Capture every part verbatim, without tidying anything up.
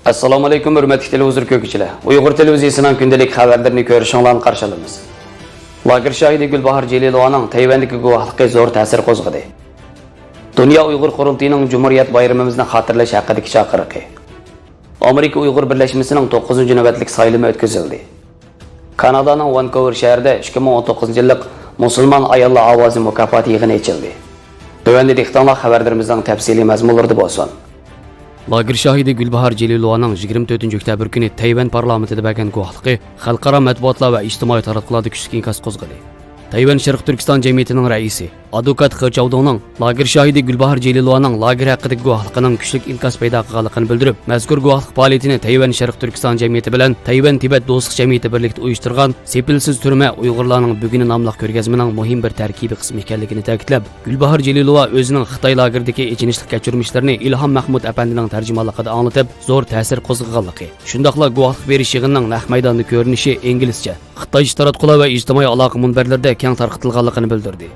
ئەسسالامۇئەلەيكۇم، ھۆرمەتلىك تېلېۋىزور كۆرگۈچىلەر. ئۇيغۇر تېلېۋىزىيىسىنىڭ كۈندىلىك خەۋەرلىرىنى كۆرۈشۈڭلارنى قارشى ئالىمىز. لاگېر شاھىدى گۈلباھار جېلىلوۋانىڭ تەيۋەندىكى گۇۋاھلىقى زور تەسىر قوزغىدى. دۇنيا ئۇيغۇر قۇرۇلتىيىنىڭ جۇمھۇرىيەت بايرىمىمىزنى خاتىرىلەش ھەققىدىكى چاقىرىقى. ئامېرىكا ئۇيغۇر بىرلەشمىسىنىڭ توققۇزىنچى نۆۋەتلىك سايلىمى ئۆتكۈزۈلدى. كانادانىڭ ۋانكوۋېر شەھىرىدە ئىككى مىڭ ئون توققۇزىنچى يىللىق مۇسۇلمان ئاياللار ئاۋازى مۇكاپاتى يىغىنى ئېچىلدى. تۆۋەندە دىققىتىڭلار خەۋەرلىرىمىزنىڭ تەپسىلىي مەزمۇنلىرىدا بولسۇن. لاگېر شاھىدى گۈلباھار جېلىلوۋانىڭ يىگىرمە تۆتىنچى ئۆكتەبىر كۈنى تەيۋەن پارلامېنتىدا بەرگەن گۇۋاھلىقى خەلقئارا مەتبۇئاتلار ۋە ئىجتىمائىي تاراتقۇلاردا كۈچلۈك ئىنكاس قوزغىدى. تەيۋەن شەرقىي تۈركىستان جەمئىيىتىنىڭ رەئىسى، ئادۋوكات خې چاۋدۇڭنىڭ لاگېر شاھىدى گۈلباھار جېلىلوۋانىڭ لاگېر ھەققىدىكى گۇۋاھلىقىنىڭ كۈچلۈك ئىنكاس پەيدا قىلغانلىقىنى بىلدۈرۈپ، مەزكۇر گۇۋاھلىق پائالىيىتىنى تەيۋەن شەرقىي تۈركىستان جەمئىيىتى بىلەن تەيۋەن تىبەت دوستلۇق جەمئىيىتى بىرلىكتە ئۇيۇشتۇرغان سېپىلسىز تۈرمە ئۇيغۇرلارنىڭ بۈگۈنى ناملىق كۆرگەزمىنىڭ مۇھىم بىر تەركىبىي قىسمى ئىكەنلىكىنى تەكىتلەپ، گۈلباھار جېلىلوۋا ئۆزىنىڭ خىتاي لاگېرىدىكى ئېچىنىشلىق كەچۈرمىشلىرىنى ئىلھام مەھمۇد ئەپەندىنىڭ تەرجىمانلىقىدا ئاڭلىتىپ، زور تەسىر قوزغىغانلىقى، شۇنداقلا گۇۋاھلىق بېرىش يىغىنىنىڭ نەق مەيداندا كۆرۈنۈشى ئىنگلىزچە، خىتايچە تاراتقۇلار ۋە ئىجتىمائىي ئالاقە مۇنبەرلىرىدە كەڭ تارقىتىلغانلىقىنى بىلدۈردى.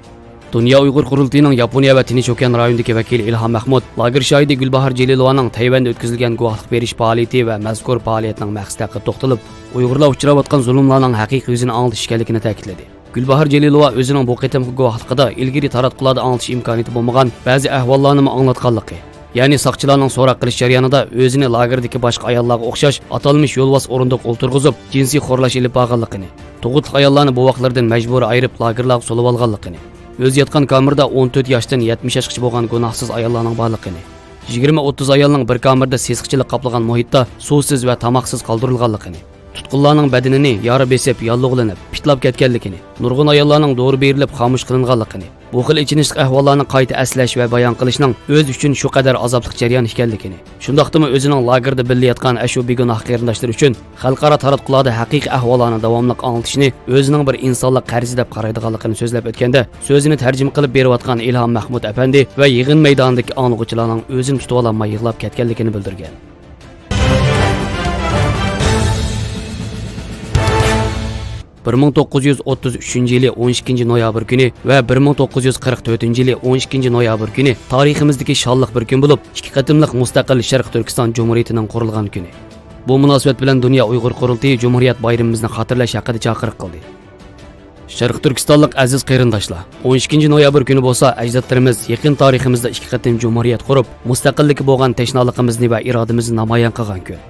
دۇنيا ئۇيغۇر قۇرۇلتىيىنىڭ ياپونىيە ۋە تىنچ ئوكيان رايونىدىكى ۋەكىلى ئىلھام مەھمۇد لاگېر شاھىدى گۈلباھار جېلىلوۋانىڭ تەيۋەندە ئۆتكۈزۈلگەن گۇۋاھلىق بېرىش پائالىيىتى ۋە مەزكۇر پائالىيەتنىڭ مەقسىتى ھەققىدە توختىلىپ، ئۇيغۇرلار ئۇچراۋاتقان زۇلۇملارنىڭ ھەقىقىي يۈزىنى ئاڭلىتىش ئىكەنلىكىنى تەكىتلىدى. گۈلباھار جېلىلوۋا ئۆزىنىڭ بۇ قېتىمقى گۇۋاھلىقىدا ئىلگىرى تاراتقۇلاردا ئاڭلىتىش ئىمكانىيىتى بولمىغان بەزى ئەھۋاللارنىمۇ ئاڭلاتقانلىقى، يەنى ساقچىلارنىڭ سوراق قىلىش جەريانىدا ئۆزىنى لاگېردىكى باشقا ئاياللارغا ئوخشاش ئاتالمىش يولۋاس ئورۇندۇققا ئولتۇرغۇزۇپ، جىنسىي خورلاش ئېلىپ بارغانلىقىنى، تۇغۇتلۇق ئاياللارنى بوۋاقلىرىدىن مەجبۇرىي ئايرىپ، لاگېرلارغا سولىۋالغانلىقىنى، ئۆزى ياتقان كامېردا ئون تۆت ياشتىن يەتمىش ياشقىچە بولغان گۇناھسىز ئاياللارنىڭ بارلىقىنى، يىگىرمە ئوتتۇز ئايالنىڭ بىر كامېردا سېسىقچىلىق قاپلىغان مۇھىتتا سۇسىز ۋە تاماقسىز قالدۇرۇلغانلىقىنى، تۇتقۇنلارنىڭ بەدىنىنى يارا بېسىپ، ياللۇغلىنىپ، پىتلاپ كەتكەنلىكىنى، نۇرغۇن ئاياللارنىڭ دورا بېرىلىپ خامۇش قىلىنغانلىقىنى، بۇ خىل ئېچىنىشلىق ئەھۋاللارنى قايتا ئەسلەش ۋە بايان قىلىشنىڭ ئۆزى ئۈچۈن شۇ قەدەر ئازابلىق جەريان ئىكەنلىكىنى، شۇنداقتىمۇ ئۆزىنىڭ لاگېردا بىللە ياتقان ئەشۇ بىگۇناھ قېرىنداشلىرى ئۈچۈن خەلقئارا تاراتقۇلاردا ھەقىقىي ئەھۋاللارنى داۋاملىق ئاڭلىتىشنى ئۆزىنىڭ بىر ئىنسانلىق قەرزى دەپ قارايدىغانلىقىنى سۆزلەپ ئۆتكەندە، سۆزىنى تەرجىمە قىلىپ بېرىۋاتقان ئىلھام مەھمۇت ئەپەندى ۋە يىغىن مەيدانىدىكى ئاڭلىغۇچىلارنىڭ ئۆزىنى تۇتۇۋالالماي يىغلاپ كەتكەنلىكىنى بىلدۈرگەن. بىر مىڭ توققۇز يۈز ئوتتۇز ئۈچىنچى يىلى ئون ئىككىنچى نويابىر كۈنى ۋە بىر مىڭ توققۇز يۈز قىرىق تۆتىنچى يىلى ئون ئىككىنچى نويابىر كۈنى تارىخىمىزدىكى شانلىق بىر كۈن بولۇپ، ئىككى قېتىملىق مۇستەقىل شەرقىي تۈركىستان جۇمھۇرىيىتىنىڭ قۇرۇلغان كۈنى. بۇ مۇناسىۋەت بىلەن دۇنيا ئۇيغۇر قۇرۇلتىيى جۇمھۇرىيەت بايرىمىمىزنى خاتىرىلەش ھەققىدە چاقىرىق قىلدى. شەرقىي تۈركىستانلىق ئەزىز قېرىنداشلار، ئون ئىككىنچى نويابىر كۈنى بولسا ئەجدادلىرىمىز يېقىن تارىخىمىزدا ئىككى قېتىم جۇمھۇرىيەت قۇرۇپ، مۇستەقىللىككە بولغان تەشنالىقىمىزنى ۋە ئىرادىمىزنى نامايان قىلغان كۈن.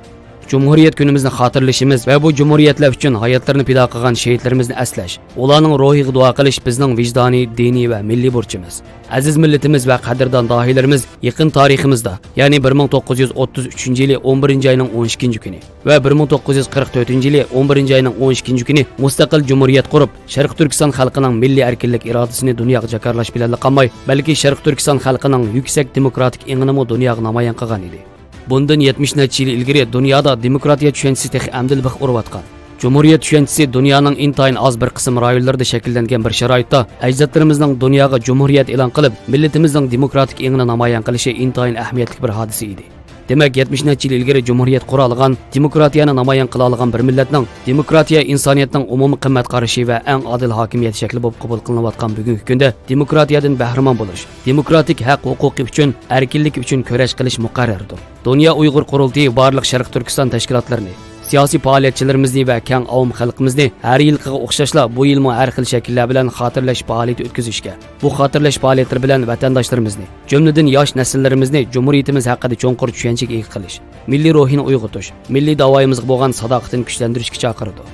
جۇمھۇرىيەت كۈنىمىزنى خاتىرىلىشىمىز ۋە بۇ جۇمھۇرىيەتلەر ئۈچۈن ھاياتلىرىنى پىدا قىلغان شېھىتلىرىمىزنى ئەسلەش، ئۇلارنىڭ روھىغا دۇئا قىلىش بىزنىڭ ۋىجدانىي، دىنىي ۋە مىللىي بۇرچىمىز. ئەزىز مىللىتىمىز ۋە قەدىردان داھىيلىرىمىز يېقىن تارىخىمىزدا، يەنى بىر مىڭ توققۇز يۈز ئوتتۇز ئۈچىنچى يىلى ئون بىرىنچى ئاينىڭ ئون ئىككىنچى كۈنى ۋە بىر مىڭ توققۇز يۈز قىرىق تۆتىنچى يىلى ئون بىرىنچى ئاينىڭ ئون ئىككىنچى كۈنى مۇستەقىل جۇمھۇرىيەت قۇرۇپ، شەرقىي تۈركىستان خەلقىنىڭ مىللىي ئەركىنلىك ئىرادىسىنى دۇنياغا جاكارلاش بىلەنلا قالماي، بەلكى شەرقىي تۈركىستان خەلقىنىڭ يۈكسەك دېموكراتىك ئېڭىنىمۇ دۇنياغا نامايان قىلغان ئىدى. بۇندىن يەتمىش نەچچە يىل ئىلگىرى دۇنيادا دېموكراتىيە چۈشەنچىسى تېخى ئەمدىلا بىخ ئۇرۇۋاتقان. جۇمھۇرىيەت چۈشەنچىسى دۇنيانىڭ ئىنتايىن ئاز بىر قىسىم رايونلىرىدا شەكىللەنگەن بىر شارائىتتا، ئەجدادلىرىمىزنىڭ دۇنياغا جۇمھۇرىيەت ئېلان قىلىپ، مىللىتىمىزنىڭ دېموكراتىك ئېڭىنى نامايان قىلىشى ئىنتايىن ئەھمىيەتلىك بىر ھادىسە ئىدى. دېمەك، يەتمىش نەچچە يىل ئىلگىرى جۇمھۇرىيەت قۇرالىغان، دېموكراتىيەنى نامايان قىلالىغان بىر مىللەتنىڭ، دېموكراتىيە ئىنسانىيەتنىڭ ئومۇمىي قىممەت قارىشى ۋە ئەڭ ئادىل ھاكىمىيەت شەكلى بولۇپ قوبۇل قىلىنىۋاتقان بۈگۈنكى كۈندە دېموكراتىيەدىن بەھرىمەن بولۇش، دېموكراتىك ھەق ھوقۇقى ئۈچۈن، ئەركىنلىكى ئۈچۈن كۈرەش قىلىش مۇقەررەردۇر. دۇنيا ئۇيغۇر قۇرۇلتىيى بارلىق شەرقىي تۈركىستان تەشكىلاتلىرىنى، سىياسىي پائالىيەتچىلىرىمىزنى ۋە كەڭ ئاۋام خەلقىمىزنى ھەر يىلقىغا ئوخشاشلا بۇ يىلمۇ ھەر خىل شەكىللەر بىلەن خاتىرىلەش پائالىيىتى ئۆتكۈزۈشكە، بۇ خاتىرىلەش پائالىيەتلىرى بىلەن ۋەتەنداشلىرىمىزنى، جۈملىدىن ياش نەسىللىرىمىزنى جۇمھۇرىيىتىمىز ھەققىدە چوڭقۇر چۈشەنچىگە ئىگە قىلىش، مىللىي روھىنى ئويغىتىش، مىللىي داۋايىمىزغا بولغان ساداقىتىنى كۈچلەندۈرۈشكە چاقىرىدۇ.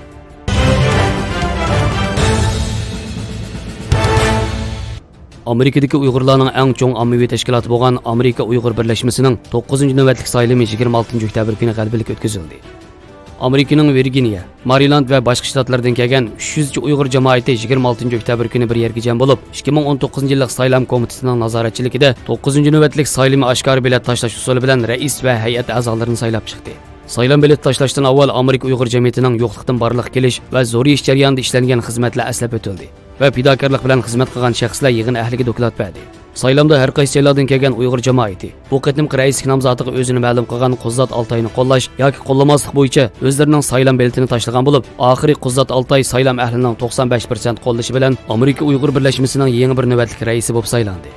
ئامېرىكىدىكى ئۇيغۇرلارنىڭ ئەڭ چوڭ ئاممىۋى تەشكىلاتى بولغان ئامېرىكا ئۇيغۇر بىرلەشمىسىنىڭ توققۇزىنچى نۆۋەتلىك سايلىمى يىگىرمە ئالتىنچى ئۆكتەبىر كۈنى غەلىبىلىك ئۆتكۈزۈلدى. ئامېرىكىنىڭ ۋىرگىنىيە، مارىلاند ۋە باشقا شتاتلاردىن كەلگەن ئۈچ يۈزچە ئۇيغۇر جامائىتى يىگىرمە ئالتىنچى ئۆكتەبىر كۈنى بىر يەرگە جەم بولۇپ، ئىككى مىڭ ئون توققۇزىنچى يىللىق سايلام كومىتېتىنىڭ نازارەتچىلىكىدە توققۇزىنچى نۆۋەتلىك سايلىمى ئاشكارا بېلەت تاشلاش ئۇسۇلى بىلەن رەئىس ۋە ھەيئەت ئەزالىرىنى سايلاپ چىقتى. سايلام بېلىتى تاشلاشتىن ئاۋۋال ئامېرىكا ئۇيغۇر جەمئىيىتىنىڭ يوقلۇقتىن بارلىققا كېلىش ۋە زورىيىش جەريانىدا ئىشلەنگەن خىزمەتلەر ئەسلەپ ئۆتۈلدى ۋە پىداكارلىق بىلەن خىزمەت قىلغان شەخسلەر يىغىن ئەھلىگە دوكلات بەردى. سايلامدا ھەر قايسى جايلاردىن كەلگەن ئۇيغۇر جامائىتى بۇ قېتىمقى رەئىسلىك نامزاتىغا ئۆزىنى مەلۇم قىلغان قۇززات ئالتاينى قوللاش ياكى قوللىماسلىق بويىچە ئۆزلىرىنىڭ سايلام بېلىتىنى تاشلىغان بولۇپ، ئاخىرى قۇززات ئالتاي سايلام ئەھلىنىڭ توقسان بەش پىرسەنت قوللىشى بىلەن ئامېرىكا ئۇيغۇر بىرلەشمىسىنىڭ يېڭى بىر نۆۋەتلىك رەئىسى بولۇپ سايلاندى.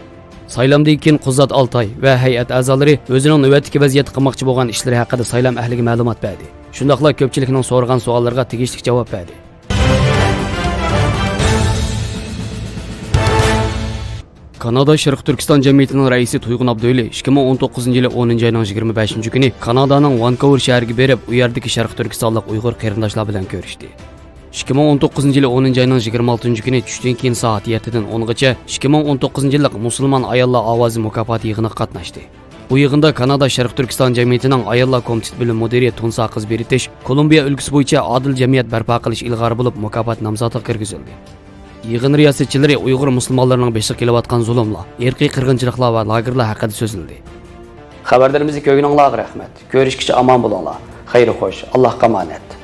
سايلامدىن كېيىن قۇزات ئالتاي ۋە ھەيئەت ئەزالىرى ئۆزىنىڭ نۆۋەتتىكى ۋەزىيەتتە قىلماقچى بولغان ئىشلىرى ھەققىدە سايلام ئەھلىگە مەلۇمات بەردى. شۇنداقلا كۆپچىلىكنىڭ سورىغان سوئاللىرىغا تېگىشلىك جاۋاب بەردى. كانادا شەرقىي تۈركىستان جەمئىيىتىنىڭ رەئىسى تۇيغۇن ئابدۇۋەلى ئىككى مىڭ ئون توققۇزىنچى يىلى ئونىنچى ئاينىڭ يىگىرمە بەشىنچى كۈنى كانادانىڭ ۋانكوۋېر شەھىرىگە بېرىپ، ئۇ يەردىكى شەرقىي تۈركىستانلىق ئۇيغۇر قېرىنداشلار بىلەن كۆرۈشتى. ئىككى مىڭ ئون توققۇزىنچى يىلى ئونىنچى ئاينىڭ يىگىرمە ئالتىنچى كۈنى چۈشتىن كېيىن سائەت يەتتىدىن ئونغىچە ئىككى مىڭ ئون توققۇزىنچى يىللىق مۇسۇلمان ئاياللار ئاۋازى مۇكاپات يىغىنىغا قاتناشتى. بۇ يىغىندا كانادا شەرقىي تۈركىستان جەمئىيىتىنىڭ ئاياللار كومىتېتى بۆلۈم مۇدىرى تۇنسا قىز بېرىتىش كولومبىيە ئۈلگىسى بويىچە ئادىل جەمئىيەت بەرپا قىلىش ئىلغارى بولۇپ مۇكاپات نامزاتىغا كىرگۈزۈلدى. يىغىن رىياسەتچىلىرى ئۇيغۇر مۇسۇلمانلىرىنىڭ بېشىغا كېلىۋاتقان زۇلۇملار، ئىرقىي قىرغىنچىلىقلار ۋە لاگېرلار ھەققىدە سۆزلىدى. خەۋەرلىرىمىزنى كۆرگىنىڭلارغا رەھمەت. كۆرۈشكىچە ئامان بولۇڭلار. خەير خوش. ئاللاھقا ئامانەت.